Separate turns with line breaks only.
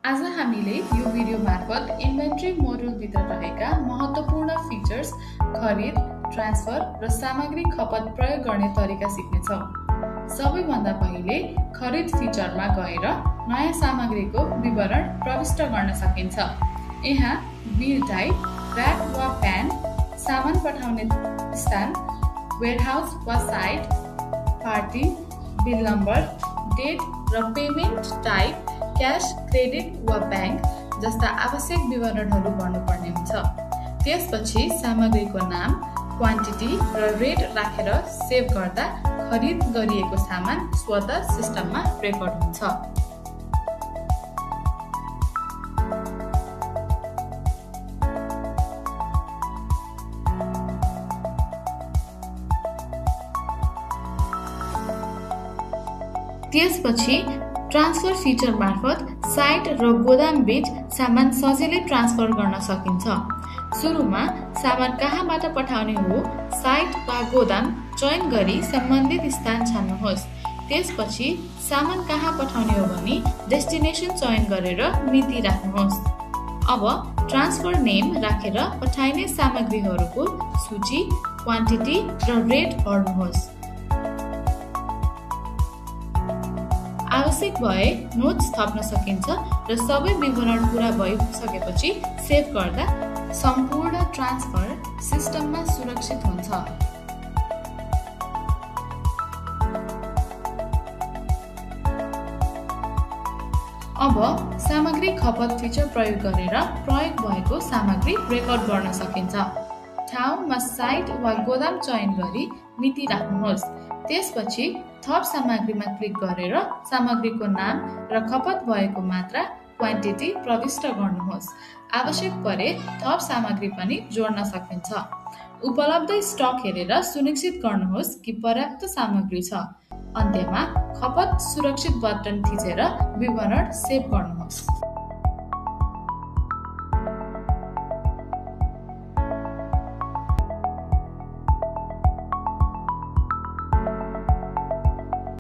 आज हामीले यो भिडियो मार्फत इन्भेन्ट्री मोड्युलभित्र रहेका महत्त्वपूर्ण फिचर्स, खरिद, ट्रान्सफर र सामग्री खपत प्रयोग गर्ने तरिका सिक्नेछौँ। सबैभन्दा पहिले खरिद फिचरमा गएर नयाँ सामग्रीको विवरण प्रविष्ट गर्न सकिन्छ। यहाँ बिल टाइप, र्याक वा प्यान, सामान पठाउने स्थान, वेयरहाउस वा site, party, bill number, date र पेमेन्ट टाइप, क्याश, क्रेडिट वा ब्याङ्क जस्ता आवश्यक विवरणहरू भर्नुपर्ने हुन्छ। त्यसपछि सामग्रीको नाम, क्वान्टिटी र रेट राखेर सेभ गर्दा खरिद गरिएको सामान स्वतः सिस्टममा रेकर्ड हुन्छ। त्यसपछि ट्रान्सफर फिचर मार्फत साइट र गोदाम बीच सामान सजिलै ट्रान्सफर गर्न सकिन्छ। सुरुमा सामान कहाँबाट पठाउने हो, साइट वा गोदाम चयन गरी सम्बन्धित स्थान छान्नुहोस्। त्यसपछि सामान कहाँ पठाउने हो भनी डेस्टिनेसन चयन गरेर मिति राख्नुहोस्। अब ट्रान्सफर नेम राखेर पठाइने सामग्रीहरूको सूची, क्वान्टिटी र रेट भर्नुहोस्। आवश्यक भए नोट्स थप्न सकिन्छ र सबै विवरण पूरा भइसकेपछि सेभ गर्दा सम्पूर्ण ट्रान्सफर सिस्टममा सुरक्षित हुन्छ। अब सामग्री खपत फिचर प्रयोग गरेर प्रयोग भएको सामग्री रेकर्ड गर्न सकिन्छ। ठाउँमा साइट वा गोदाम चयन गरी मिति राख्नुहोस्। त्यसपछि थप सामग्रीमा क्लिक गरेर सामग्रीको नाम र खपत भएको मात्रा, क्वान्टिटी प्रविष्ट गर्नुहोस्। आवश्यक परे थप सामग्री पनि जोड्न सकिन्छ। उपलब्ध स्टक हेरेर सुनिश्चित गर्नुहोस् कि पर्याप्त सामग्री छ। अन्त्यमा खपत सुरक्षित बटन थिचेर विवरण सेभ गर्नुहोस्।